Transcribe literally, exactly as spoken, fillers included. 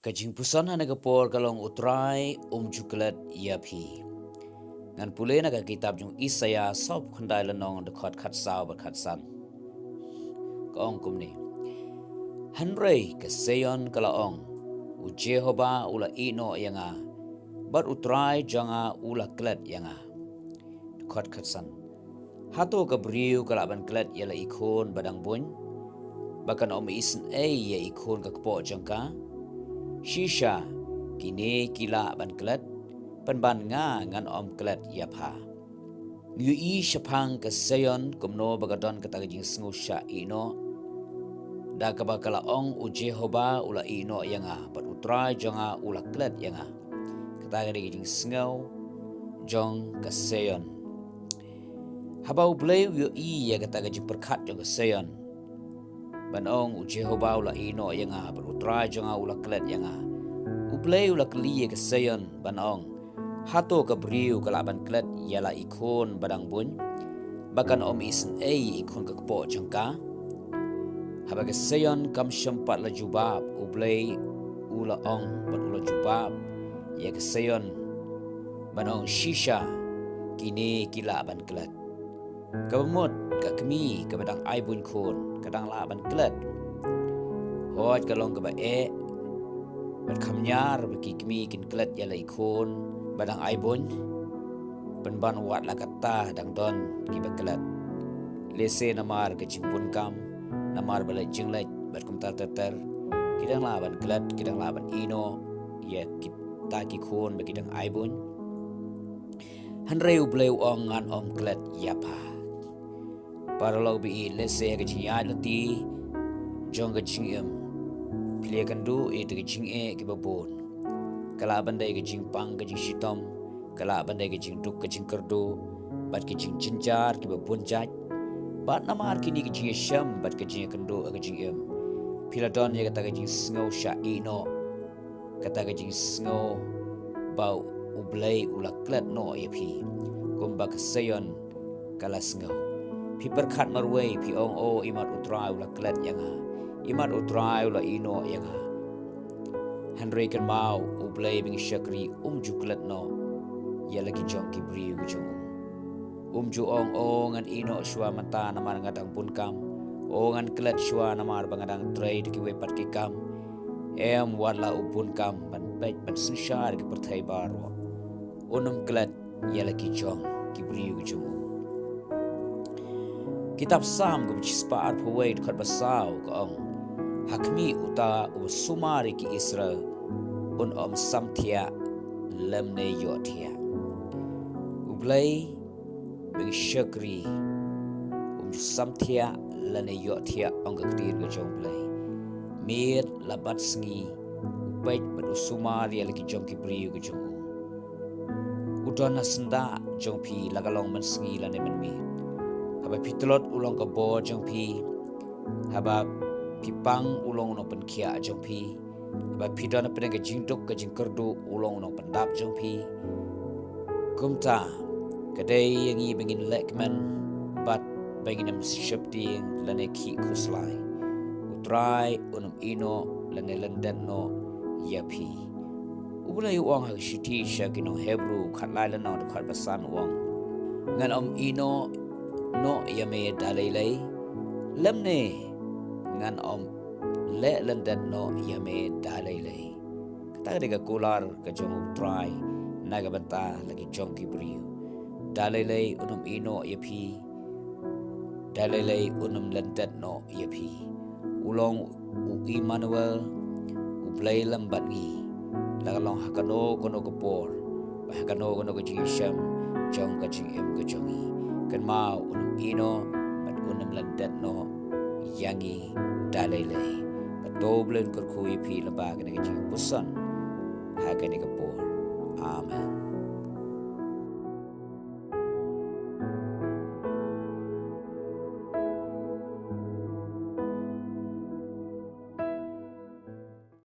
Ka jingpuson ha kane ka por ka long: U Trai um ju klet ïa phi. Ngan pule na ka kitab jong u Isaïah sawphew khyndai lynnong, dkhot khatsaw bad khatsan. Ka ong kumne: Hynrei ka Seion ka la ong, U Jehobah u la ïehnoh ïa nga, bad U Trai jong nga u la klet ïa nga. Dkhot khatsan: Hato ka briew ka lah ban klet ïa la i khun ba dang buiñ, ba kan ym isynei ïa i khun ka kpoh jong ka? Shisha kine ki lah ban klet, pynban nga ngan ym klet ïa pha. Ngi ïohi shaphang ka Seion kumno ba ka don kata ka jingsngew shah ïehnoh, da kaba ka la ong, U Jehobah u la ïehnoh ïa nga, bad U Trai jong nga u la klet ïa nga. Kata ka dei ka jingsngew jong ka Seion. Haba U Blei u ïohi ïa kata ka jingpyrkhat jong ka Seion, ban ong, U Jehobah u la ïehnoh ïa nga, bad U Trai jong nga u la klet ïa nga, U Blei u la kylli ïa ka Seion ban ong: Hato ka briew ka lah ban klet ïa la i khun ba dang buiñ, ba kan ym isynei ïa i khun ka kpoh jong ka? Haba ka Seion kam shym pat la jubab, U Blei u la ong bad u la jubab ïa ka Seion ban ong: Shisha kine ki lah ban klet. Kaba mut ka kmie kaba dang ai buiñ khun ka dang lah ban klet. Hooid, ka long kaba eh bad kham ñiar ba ki kmie kin klet ïa la i khun ba dang ai buiñ, pynban wat la katta dang don kiba klet. Lehse namar ka jingbun kam, namar ba leit jingleit bad kumta ter ter, ki dang lah ban klet, ki dang lah ban ïehnoh ïa kita ki khun ba ki dang ai buiñ. Hynrei U Blei u ong: Ngan ym klet ïa pha. Paralok ba ïeit, lehse ha ka jingïaid lynti jong ka jingim, phi la ïakynduh ïa ka jingeh kiba bun. Ka lah ban dei ka jingpang ka jingshitom, ka lah ban dei ka jingduk ka jingkyrduh, bad ka jingjynjar kiba bun jait. Bad namar kine ki jingïashem bad ka jingïakynduh ha ka jingim, phi la don ïa kata ka jingsngew shah ïehnoh, kata ka jingsngew ba U Blei u la klet noh ïa phi, kumba ka Seion ka la sngew. Phi pyrkhat marwei, phi ong, "O, imat U Trai u la klet ïa nga, imat U Trai u la ïehnoh ïa nga." Hynrei kynmaw, U Blei ba ngi shakri um ju klet noh ïa la ki jong ki briew ki jong u. Um ju ong, "O, ngan ïehnoh shuwa mynta namar nga dang bun kam. O, ngan klet shuwa namar ba nga dang trei da kiwei pat ki kam." Em, wat la u bun kam ban peit ban synshar ki pyrthei baroh, un ym klet ïa la ki jong ki briew ki jong u. Kitab Salm kaba shispah arphew wei, dkhot ba saw ka ong, "Ha khmih uta uba sumar ïa ki Israel, un ym samthiah lymne ïohthiah." U Blei ba ngi shakri um ju samthiah lane ïohthiah, ong ka ktien ka jong U Blei. Miet la bad sngi u peit bad u sumar ïa la ki jong ki briew ki jong u. U don ha syndah jong phi, la ka long mynsngi lane mynmiet. Haba phi tlot u long ka bor jong phi. Haba phi pang u long u nongpynkhiah jong phi. Haba phi don hapdeng ka jingduk ka jingkyrduh, u long u nongpyndap jong phi. Kumta ka dei ïa ngi ba ngin lehkmen bad ba ngin ym sheptieng lane khih khuslai. U Trai un ym ïehnoh lane lyndet noh ïa phi. U Blei u ong ha ka shithi sha ki nong Hebru khatlai lynnong, dkhot ba san, u ong, "Ngan ym ïehnoh noh ïa me da lei lei, lymne ngan ym leh lyndet noh ïa me da lei lei." Kata ka dei ka kular ka jong U Trai na ka bynta la ki jong ki briew. Da lei lei un ym ïehnoh ïa phi, da lei lei un ym lyndet noh ïa phi. U long u Immanuel, U Blei lem bad ngi, la ka long ha kano kano ka por, ba ha kano kano ka jingïashem jong ka jingim ka jong ngi. Kynmaw, un ym ïehnoh bad un ym lyndet noh ïa ngi da lei lei. Ba to U Blei un kyrkhu ïa phi lyngba kane ka jingpuson ha kane ka por. Amen.